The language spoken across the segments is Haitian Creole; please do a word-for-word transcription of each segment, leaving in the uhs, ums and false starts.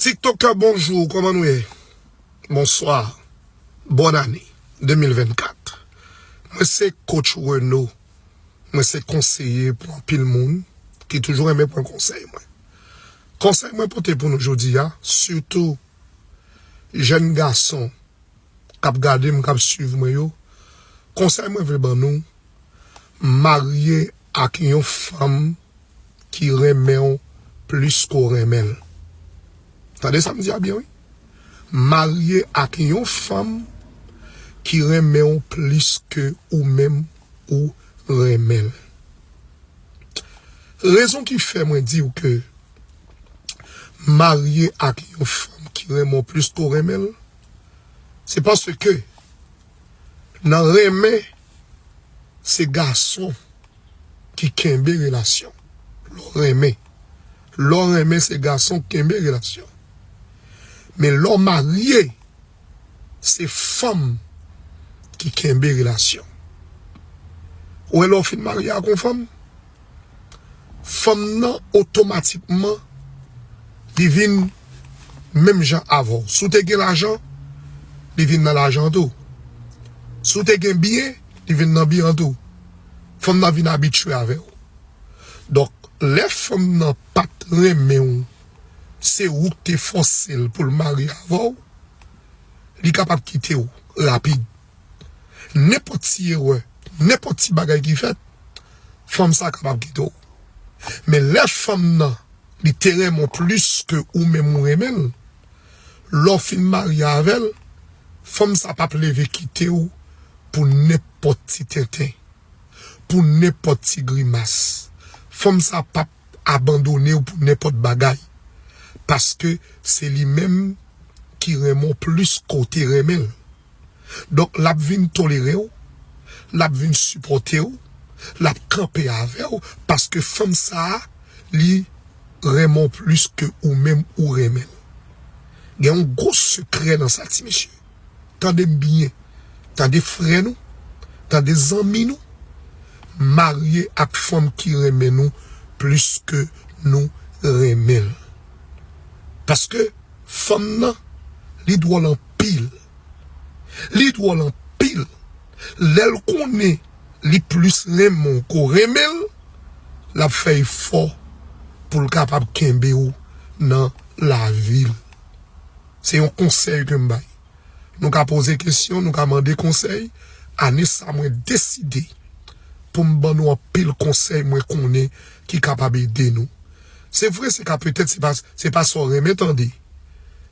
TikToker, bonjou, kòman nou ye? Bonswa. Bòn ane de mil vennkat. Mwen se Coach Renaud. Mwen se konseye pou anpil moun ki toujou renmen pran konsèy mwen. Konsèy mwen pote pou nou jodi a, sitou jèn gason k ap gade m, k ap swiv mwen yo, konsèy mwen vle ban nou, marye ak yon fanm ki renmen w plis ke w renmen l. Tande sa m di a byen, wi. Marye ak yon fanm ki renmen w plis ke ou menm ou renmen l. Rezon ki fè mwen di w ke marye ak yon fanm ki renmen w plis ke w renmen l, se paske nan renmen, se gason ki kenbe relasyon. Lè w renmen. Lè w renmen, se gason ki kenbe relasyon. Men lè w marye, se fanm ki kenbe relasyon. Ou wè, lè w fin marye ak yon fanm, fanm nan otomatikman, li vin menm jan avè w. Si w te gen lajan, li vin nan lajan tou. Si w te gen byen, li vin nan byen tou. Fanm nan vin abitye avè w. Donk, lè fanm nan pa t renmen w, se ou k te fòse l pou l marye avè w, li kapab kite w rapid. Nenpòt ti erè, nenpòt ti bagay ki fèt, fanm sa kapab kite w. Men lè fanm nan, li te renmen w plis ke ou menm ou renmen l, lè w fin marye avè l, fanm sa p ap leve kite w pou nenpòt ti tenten, pou nenpòt ti grimas. Fanm sa p ap abandone w pou nenpòt bagay, paske se li menm ki renmen w plis ke w te renmen l. Donk, l ap vin tolere w, l ap vin sipòte w, l ap kanpe avè w, paske fanm sa a, li renmen w plis ke ou menm ou renmen l. Gen yon gwo sekrè nan sa, ti mesye. Tande m byen. Tande frè nou. Tande zanmi nou. Marye ak fanm ki renmen nou plis ke nou renmen l. Paske fanm nan, li dwòl anpil. Li dwòl anpil. Lè l konnen li plis renmen w ke w renmen l, l ap fè efò pou l kapab kenbe w nan lavi l. Se yon konsèy ke m bay. Nou ka poze kesyon, nou ka mande konsèy. Ane sa, mwen deside pou m ban nou anpil konsèy mwen konnen ki kapab ede nou. Se vre, se ka petèt se pa, se pa sa w renmen tande,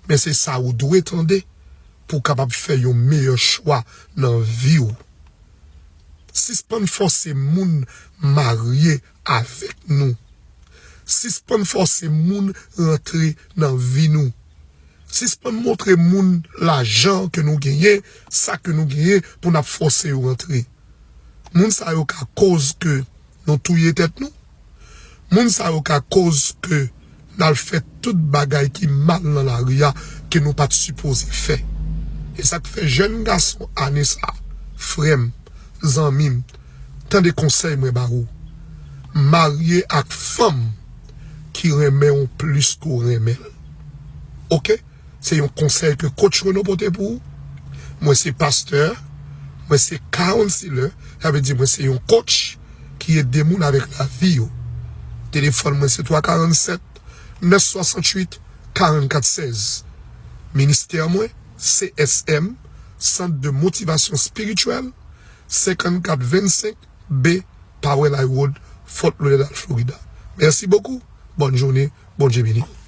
men se sa ou dwe tande pou w kapab fè yon meyè chwa nan vi w. Sispann fòse moun marye avèk nou. Sispann fòse moun rantre nan vi nou. Sispann montre moun lajan ke nou genyen, sa ke nou genyen pou n ap fòse yo rantre. Moun sa yo ka koz ke nou touye tèt nou. Moun sa yo ka koz ke n al fè tout bagay ki mal nan lari a ke nou pa t sipoze fè. E sa k fè jèn gason ane sa, frè m, zanmi m, tande konsèy mwen ba ou. Marye ak fanm ki renmen w plis ke w renmen l. Oke? Se yon konsèy ke Coach Renaud pote pou ou. Mwen se pastè, mwen se counselor, sa vle di mwen se yon coach ki ede moun avèk lavi yo. Telefòn mwen se twa karannsèt, nèf swasanntuit, karannkat sèz. Ministè mwen, C S M, Sant de Motivasyon Espirityèl, senkannkat vennsenk B Powell High Road, Fort Lauderdale, Florida. Merci beaucoup. Bonne journée. Bondye beni w.